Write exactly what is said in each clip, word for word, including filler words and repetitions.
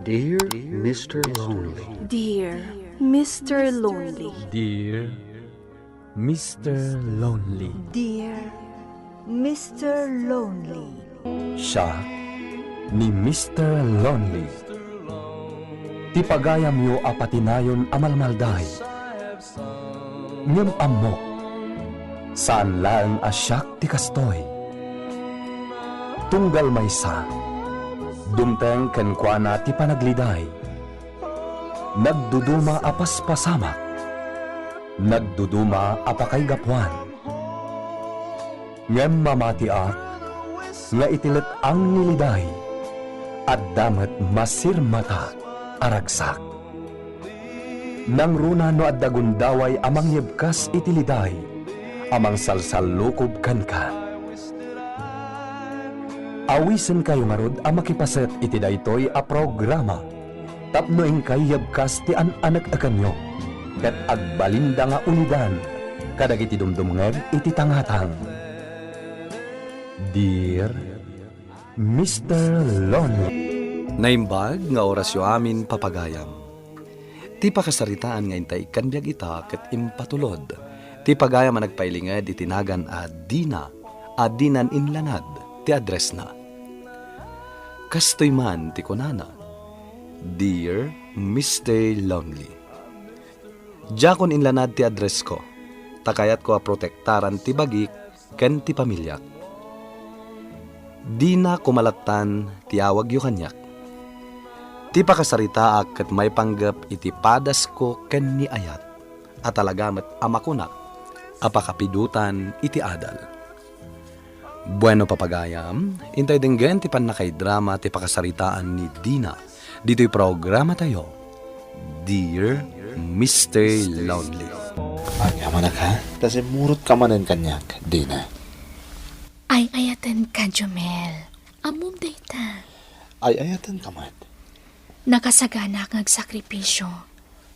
Dear Mister Lonely. Dear Mister Lonely. Dear Mister Lonely. Dear Mister Lonely. Siak ni Mister Lonely. Ti pagayamyo a patinayon a malmalday. Ngem ammok, saan laeng a siak ti kastoy. Tunggal maysa, dumteng kenkuana ti panagliday. Nagduduma a paspasamak. Nagduduma a pakaigapuan. Ngem mamatiak nga iti let-ang ni liday, adda met masirmata a ragsak. Nangruna no adda gundaway a mangyebkas iti liday a mangsalsallukob kenka. Awisenkayo ngarud a makipaset iti daytoy a programa tapno inkay yebkas ti an-aneknekanyo ket agbalinda nga ulidan kadagiti dumdumngeg iti tangatang. Dear Mister Lonely. Naimbag nga orasyo amin, papagayam. Ti pakasaritaan nga intay ikkan biag ita ket impatulod ti pagayam a nagpailinged iti nagan a Dina a dinan inlanad ti addressna. Kastoy man ti kunana, "Dear Mister Lonely, diakon inlanad ti addressko, ta kayatko a protektaran ti bagik ken ti pamiliak. Dina koma lattan ti awagyo kaniak. Ti pakasaritaak ket maipanggep iti padasko ken ni ayat a talaga met a makunak a pakapidotan iti adal." Bueno, papagayam, intay denggen ti pannakaidrama ti pakasaritaan ni Dina ditoy programatayo, Dear Mister Lonely. Agyaman a ka, ta simmurotka manen kaniak, Dina. Ay-ayatenka, Jomel. Ammom dayta. Ay-ayatenka met. Nakasaganaak nga agsakripisyo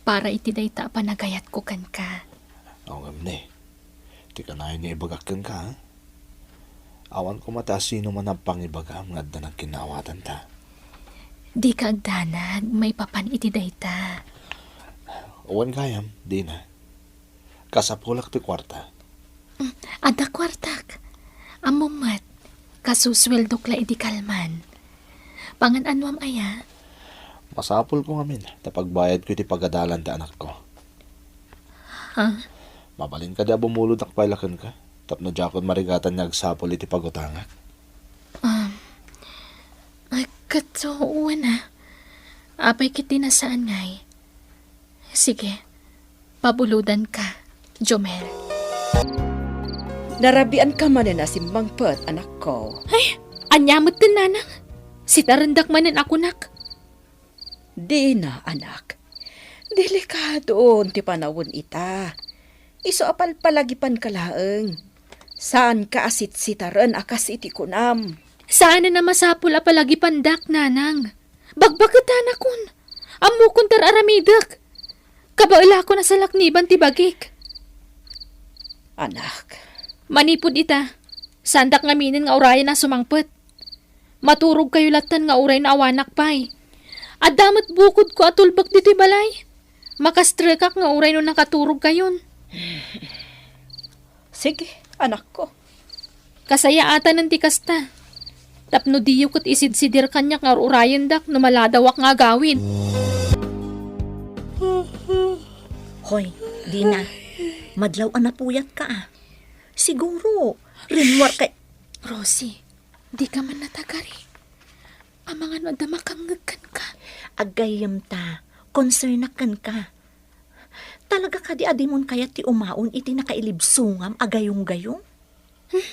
para iti dayta a panagayatko kenka. Ngem ne, ti kanayon nga ibagak kenka, ha? Awan koma ti asino man a pangibagam nga adda nagkinnaawatanta. Dika agdanag maipapan iti dayta. Wen gayam, Dina. Kasapulak ti kuarta. Mm, adda kuartak. Ammom met, kasusueldok la idi kalman. Pangan-anuam aya? Masapulko ngamin ta pagbayadko iti pagadalan ti anakko. Ha? Mabalin kadi a bumulodak pay la kenka tapno diakon marigatan nga agsapul iti pagutangak? Um, ay, kato, wen a. Apay ket di na saan ngay. Sige, pabulodanka, Jomel. Narabianka manen a simmangpet, anakko. Ay, ania metten, nanang? Sitarendak manen a kunak. Dina, anak. Delikadon ti panawen ita. Isu a palpalagipanka laeng. Saanka a sitsitaren a kas iti kunam. Saanen a masapul a palagipandak, nanang. Bagbagetanakon. Ammokon ti ar-aramidek. Kabaelakon a salakniban ti bagik. Anak. Manipud ita, saandak ngaminen nga urayen a sumangpet. Maturogkayo lattan nga uray no awanak pay. Adda met bukodko a tulbek ditoy balay. Makastrekak nga uray no nakaturogkayon. Sige, anakko. Kasayaatanen ti kasta. Tapno diyo ket isidsidir kaniak nga ur-urayendak no maladawak nga agawid. Hoy, Dina, madlaw a napuyatka, a. Siguro, rinwarka. Rosie, dika man natagari. Amangan no adda makangngeg kenka. Aggayyemta, concernak kenka. Talaga kadi a dimon kayat ti umaon iti nakailibsongam a gayonggayong? Hmm,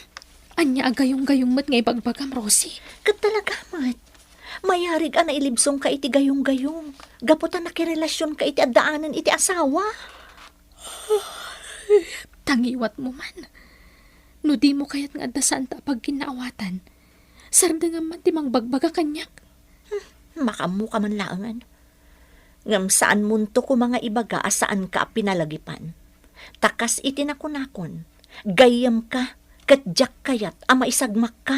ania a gayonggayong met nga ibagbagam, Rosie? Ket talaga met. Mayarig a nailibsongka iti gayonggayong gapu ta nakirelasionka iti addaanen iti asawa. Tangiwatmo man. No dimo kayat nga adda saanta a pagkinnaawatan, sardengam man ti mangbagbaga kaniak. Hmm, makaammoka man laengen. Ngem saanmonto koma nga ibaga a saanka a pinalagipan. Ta kas iti nakunakon, gayyemka ket diak kayat a maisagmakka.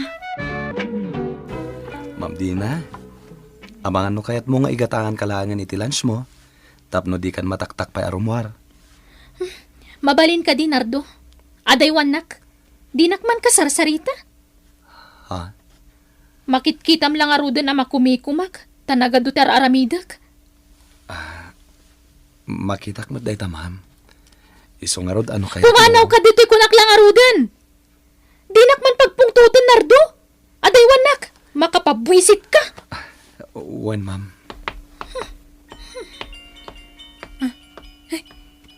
Ma'am Dina, Amangan no kayatmo nga igatanganka laengen iti lunch mo, tapno dikan mataktak pay a rummuar. Mabalin kadi, Nardo? Adaywannak. Dinak man kasarsarita. Ha? Makitkitam la ngaruden a makumikumak, ta nagadu ti ar-aramidek. Ah, makitak met dayta, ma'am. Isu ngarud, ano kayatmo? Pumanawka ditoy kunak la ngaruden! Dinak man pagpungtoten, Nardo! Adaywannak! Makapabuisitka! Wen, ma'am.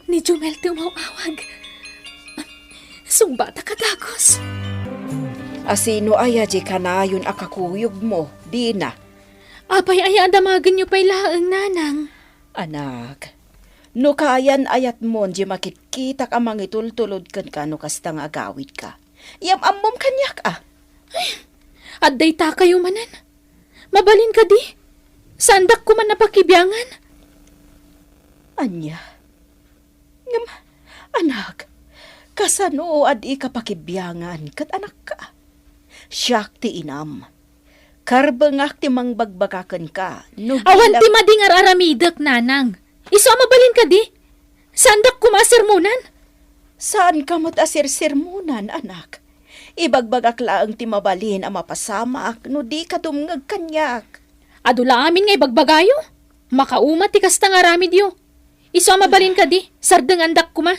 Ni Jumel ti umaw-awag. Sungbatak a dagus. A sino aya diay kanayon a kakuyogmo, Dina? Apay aya a damagenyo pay laeng, nanang? Anak, no kayan-ayatmon diay makitkitak a mangitultulod kenka no kasta nga agawidka, yam-ammom kaniak a. Ay, adda itakayo manen. Mabalin kadi? Saandak koma a pakibiangan. Ania? Ngem, anak, kasano a dika pakibiangan ket anakka? Siak ti inam. Karbengak ti mangbagbaga kenka no awan bilang ti madi nga ar-aramidek, nanang. Isu a mabalin kadi? Saandak koma a sermonan? Saanka met a sersermonan, anak. Ibagbagak laeng ti mabalin a mapasamak no dika dumngeg kaniak. Adu la amin nga ibagbagayo. Makauma ti kasta nga aramidyo. Isu a mabalin kadi, sardengandak koma.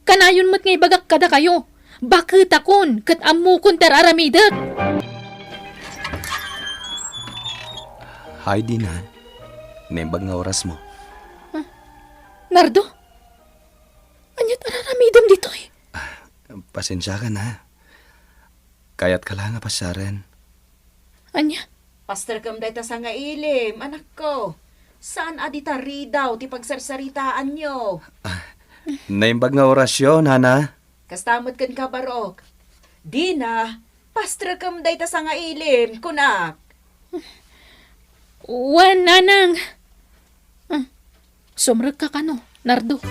Kanayon met nga ibagak kadakayo, baketakon ket ammokon ti ar-aramidek. Hi, Dina. Naimbag nga orasmo. Ah, Nardo? Ania ti ar-aramidem ditoy? Ah, pasensiakan, ha. Kayatka la nga pasiaren. Ania? Pasterkem dayta sangailim, anakko. Saan a dita ridaw ti pagsarsaritaanyo. Ah, naimbag nga orasyo, nana. Kasta met kenka, Barok. Dina, pasterkem dayta sangailim, kunak. Wen, nanang. Hmm. Sumrekka kano, Nardo?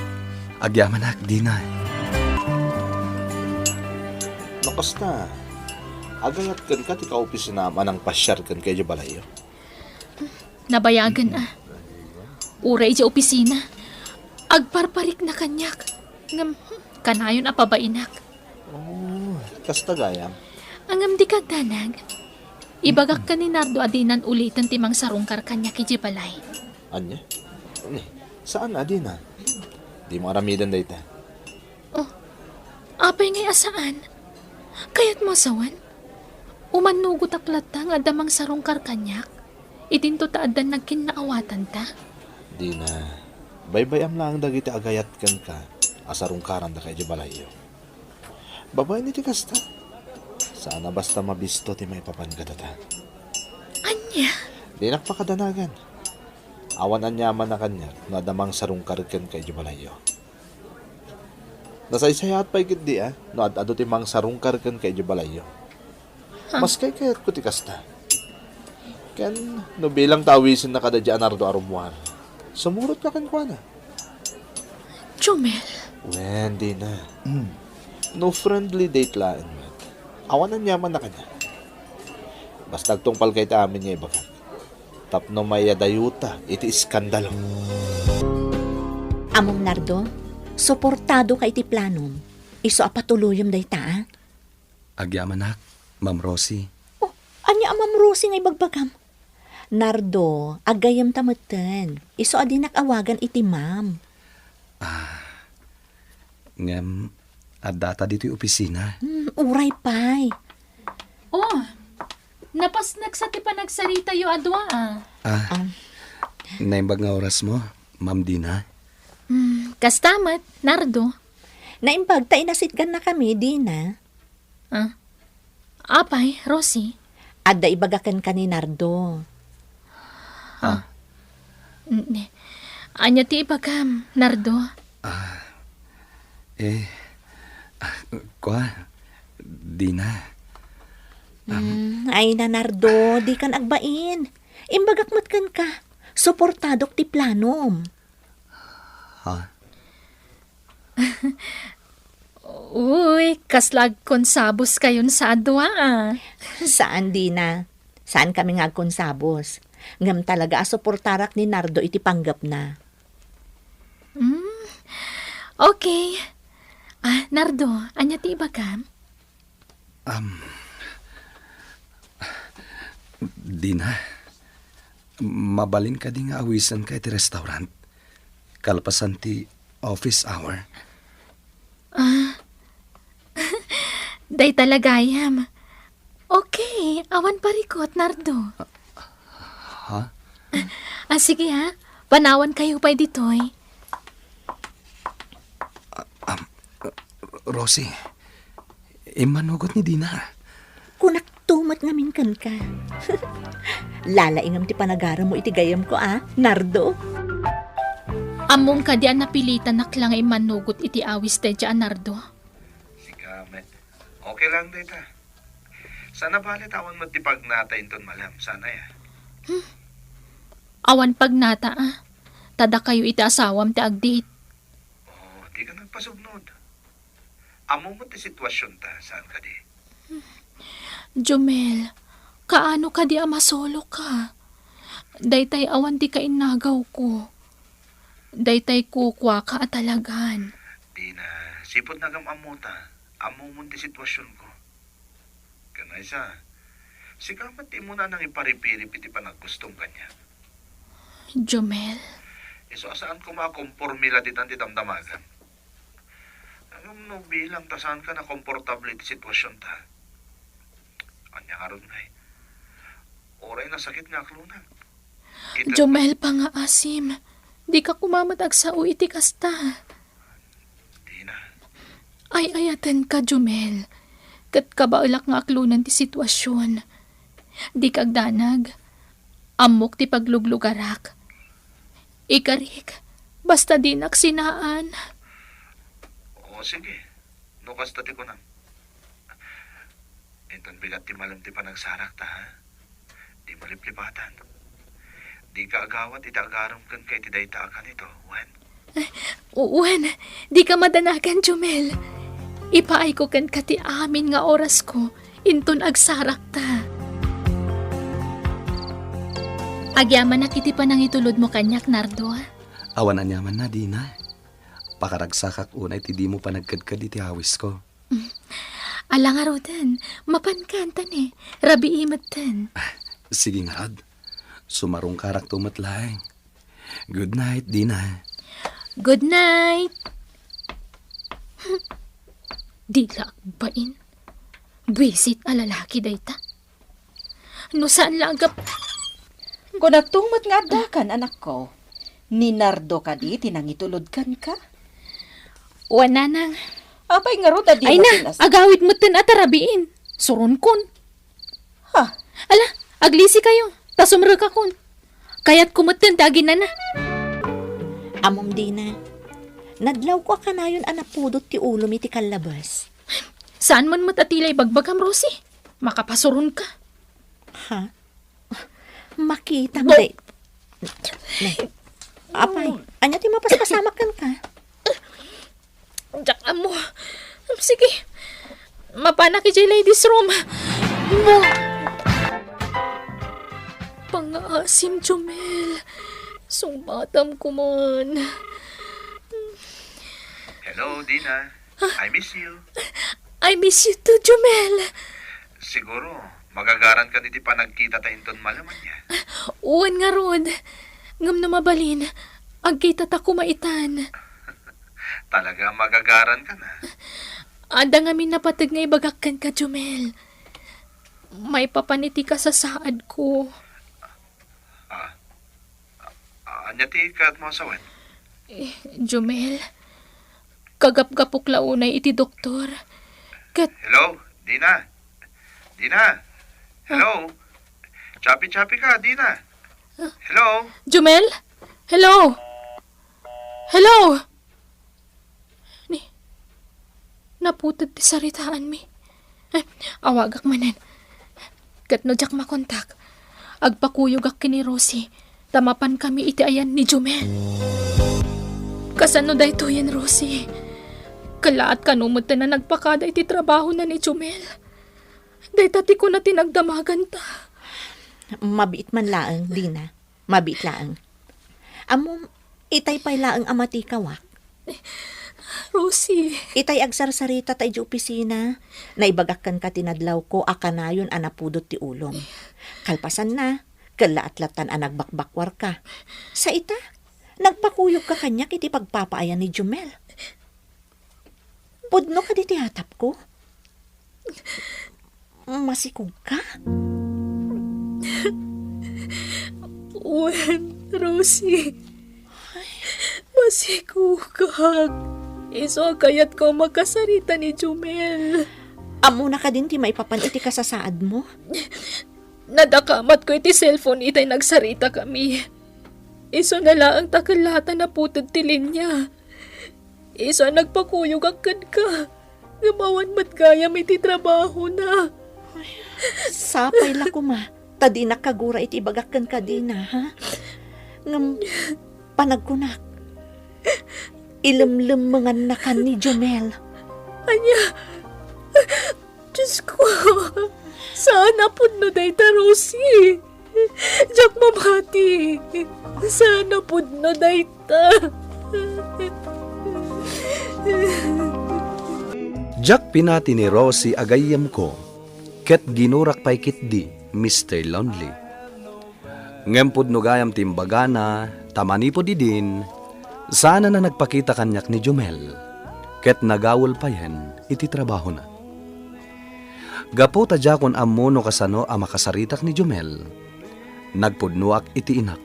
Agyamanak, Dina. No kasta, agayat kenka ti kaopisinaam a nangpasiar kenka idiay balayyo? Nabayagen a. Uray idiay opisina, agparparikna kaniak. Ngem, hmm, kanayon a pabainak. Oh, kasta gayam. Ngem dika agdanag. Ibagak ken ni Nardo a dinan uliten ti mangsarungkar kaniak idiay balay. Ania? Ni, saan a dina? Dimo aramiden dayta. Oh, apay ngay a saan? Kayatmo a sawen? Umannugotak latta nga adda mangsarungkar kaniak. Idinto ta addan nagkinnaawatanta. Dina, baybay-am laeng dagiti agayat kenka a sarungkarandaka idiay balayyo. Babaen iti kasta, saan a basta mabisto ti maipapan kadata. Ania? Dinak pakadanagan. Awan aniaman a kaniak no adda mangsarungkar kenka idiay balayyo. Nasaysayaat pay ketdi a no ad-adu ti mangsarungkar kenka idiay balayyo. Ha? Maskaykayatko ti kasta. Ken no bilang ta awisenna kadadia a Nardo a rummuar, sumurotka kenkuana. Jomel. Wen, Dina. Mm. No friendly date laeng met, awan aniaman a kaniak. Basta agtungpalka iti amin nga ibagak tapno maiadayota iti iskandalo. Ammom, Nardo, suportadoka iti planom. Isu a patuloyem dayta, a? Agyamanak, Ma'am Rosie. Oh, ania a Ma'am Rosie nga ibagbagam? Nardo, aggayemta metten. Isu a dinak awagan iti ma'am. Ah, ngem, addata ditoy opisina. Hmm, uray pay. Oh, napasneksa ti panagsaritayo a dua, a. Ah, Um. Naimbag nga orasmo, Ma'am Dina. Hmm, kasta met, Nardo. Naimbag ta inasiddannakami, Dina. Ah. Apay, Rosie? Adda ibaga kenka ni Nardo. Ah. Ah. N-, ania ti ibagam, Nardo? Ah. Eh, ah, kua, Dina. Am. Hmm, ay na, Nardo, dikan agbain. Imbagak met kenka, suportadok ti planom. Ha? Uy, kasla agkonsaboskayon sa a dua, a. Saan, Dina. Saankami nga agkonsabos. Ngem talaga a suportarak ni Nardo iti panggepna. Mm, okay. Ah, Nardo, ania ti ibagam? Um, Dina, mabalin kadi nga awisenka iti restaurant kalpasan ti office hour? Ah, dayta la gayam. Okay, awan parikut, Nardo. Ha? Ah, sige ha. Panawankayo pay ditoy. Am, Rosie, immanugot ni Dina. Kunak to met ngamin kenka. Lalaingem ti panagaremmo iti gayamko a, Nardo. Ammom kadi a napilitanak la nga immanugot iti awis daydiay a, Nardo? Sika met. Okay lang dayta. Saan a bale ta awan met ti pagnata inton malem, saan aya? Hmm. Awan pagnata a. Ta dakayo iti asawam ti agdate. Oh, dika nagpasugnod. Ammom met ti situasionta, saan kadi? Jumel, kaano kadi a masoloka? Daytay awan ti kainnagawko. Daytay kukuaka a talagan. Dina, sipud nagam-ammota, ammomon ti situasionko. Ken maysa, sika met ti immuna a nangiparipirip iti panagkustom kaniak. Jumel. Isu a saan koma a komporme la ditan ti damdamagam. Ngem no bilang ta saanka nakomportable iti situasionta, ania ngarud ngay? Uray nasakit nga aklonak. Ita- Jumel, pangaasim. Dika koma met agsao iti kasta. Dina. Ay-ayatenka, Jumel. Ket kabaelak nga aklonen ti situasion. Dika agdanag. Ammok ti pagluglugarak. Ikarik, basta dinak sinaan. O, sige. No kasta ti kunam. Inton bigat ti malem ti panagsarakta, ha? Di maliplipatan. Dika agawat iti agarem kenka iti dayta a kanito, wen? Wen, dika madanagan, Jumel. Ipaayko kenka ti amin nga orasko inton agsarakta. Agyamanak iti panangitulodmo kaniak, Nardo. Awan aniamanna, Dina. Pakaragsakak unay ti dimo panagkedked iti awisko. Ala ngaruden, mapanka, Anthony. Rabii metten. Sige ngarud. Sumarungkarakto met laeng. Good night, Dina. Good night. Di la agbain. Buisit a lalaki dayta. No saan la agap- Kunakto met nga addakan, anakko. Ni Nardo kadi ti nangitulod kenka? Wen, nanang. Apay ngarud a di Ay na, matinas- agawid metten a ta rabiin. Suronkon. Ha? Ala, aglisikayo. Ta sumrekakon. Kayatko metten ti aginana. Ammom, Dina. Nadlawko a kanayon a napudot ti ulom iti kallabes. Saan man met a ti la ibagbagam, Rosie. Makapasuronka. Ha? Makitam, Bo- day. Ne. Apay, ania ti mapaspasamak kenka? Diak ammo. Sige. Mapanak idiay ladies room. Bo- Pangaasim, Jumel. Sungbatam koman. Hello, Dina. I miss you. I miss you too, Jumel. Siguro, magagaran ka iti panagkita ta inton malem aya. Wen ngarud. Ngem no mabalin, agkita ta koma itan. Talaga, magagaran ka na. Adda ngamin napateg nga ibagak kenka, Jumel. Maipapan iti kasasaadko. Ah, a-, ania ti kayatmo a sawen? Eh, Jumel, kagapgapok la unay iti doktor. Ket Hello, Dina? Dina? Hello? Chapi-chapi ka, Dina? Hello? Jumel? Hello? Hello? Ni, naputed ti saritaanmi. Eh, awagak manen. Ket no diak makontak, agpakuyogak ken ni Rosie, ta mapankami iti ayan ni Jumel. Kasano daytoyen, Rosie? Kellaat kano metten a nagpakada iti trabahona ni Jumel. Dayta ti kuna ti nagdamaganta. Mabiit man laeng, Dina. Mabiit laeng. Ammom, itay pay laeng a matikawak. Rosie. Itay agsarsarita ta idiay opisina, naibagak kenka ti nadlawko a kanayon a napudot ti ulom. Kalpasanna, kellaat lattan a nagbakbakwarka. Sa ita, nagpakuyogka kaniak iti pagpapaayan ni Jumel. Pudno kadi ti atapko? Masikogka? Wen, Rosie. Masikogak. Isu a kayatko a makasarita ni Jumel. Ammona kadin ti maipapan iti kasasaadmo? Nadakamatko iti cellphone itay nagsaritakami. Isuna laeng ta kellaatan a naputod ti linia. Isu a nagpakuyogak kenka. Ngem awan met gayam iti trabahona. Sapay la koma, ta dinak kagura iti ibagak kenka, Dina, ha? Ngem panagkunak, ilemlemmengannakan ni Jumel. Ania? Diosko, saan a pudno dayta, Rosie. Diak mamati. Saan a pudno dayta. Diak pinati ni Rosie a gayyemko, ket ginurak pay ketdi, Mister Lonely. Ngem pudno gayam ti imbagana, ta manipud idin, saan a nagpakita kaniak ni Jumel, ket nagawel payen iti trabahona. Gapu ta diakon ammo no kasano a makasaritak ni Jumel, nagpudnoak iti inak,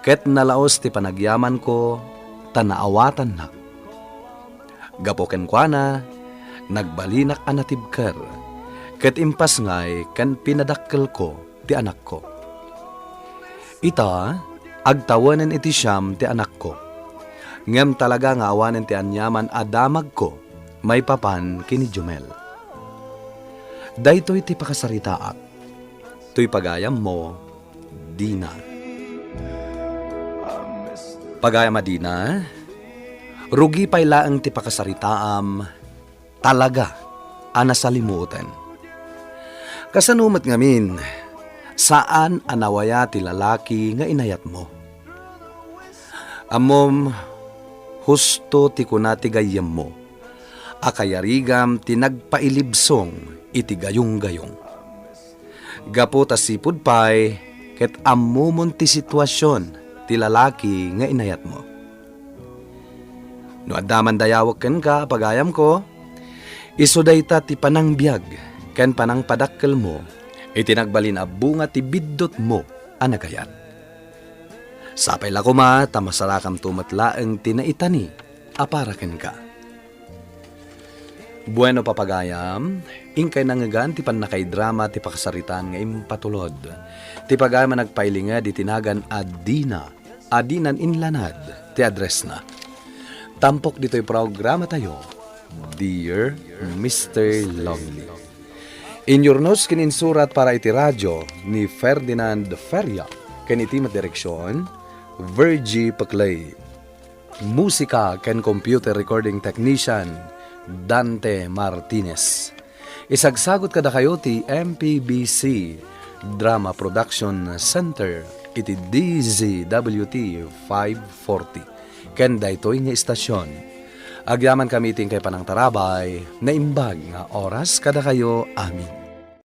ket nalaos ti panagyamanko ta naawatannak. Gapu kenkuana, nagbalinak a natibker, ket impasngay ken pinadakkelko ti anakko. Ita, agtawenen iti siam ti anakko. Ngem talaga nga awanen ti aniaman a damagko maipapan ken ni Jumel. Daytoy ti pakasaritaak. Toy pagayammo, Dina. Pagayam a Dina, rugi pay laeng ti pakasaritaam, talaga a nasalimuoten. Kasano met ngamin, saan a nawaya ti lalaki nga inayatmo? Ammom, husto ti kuna ti gayyemmo, a kayarigam ti nagpailibsong iti gayunggayong. Gapu ta sipud pay ket ammomon ti situasion ti lalaki nga inayatmo. No adda man dayawek kenka, pagayamko, isu dayta ti panangbiag ken panangpadakkelmo iti nagbalin a bunga ti biddutmo a nagayat. Sapay la koma ta masarakamto met laeng ti naitani a para kenka. Bueno, papagayam, inkay nangngegan ti pannakaidrama ti pakasaritaan nga impatulod. Ti pagayam a nagpailinged iti nagan a Dina, a dinan inlanad ti addressna. Tampok ditoy programatayo, Dear Mister Lonely. Inyurnos ken insurat para iti radio ni Ferdinand Feria ken iti met direksion, Virgie Peclay. Musika ken computer recording technician, Dante Martinez. Isagsagut kadakayo ti M P B C Drama Production Center iti D Z W T five forty. Ken daytoy nga istasyon, agyamankami iti inkay panangtarabay, naimbag nga oras kadakayo amin.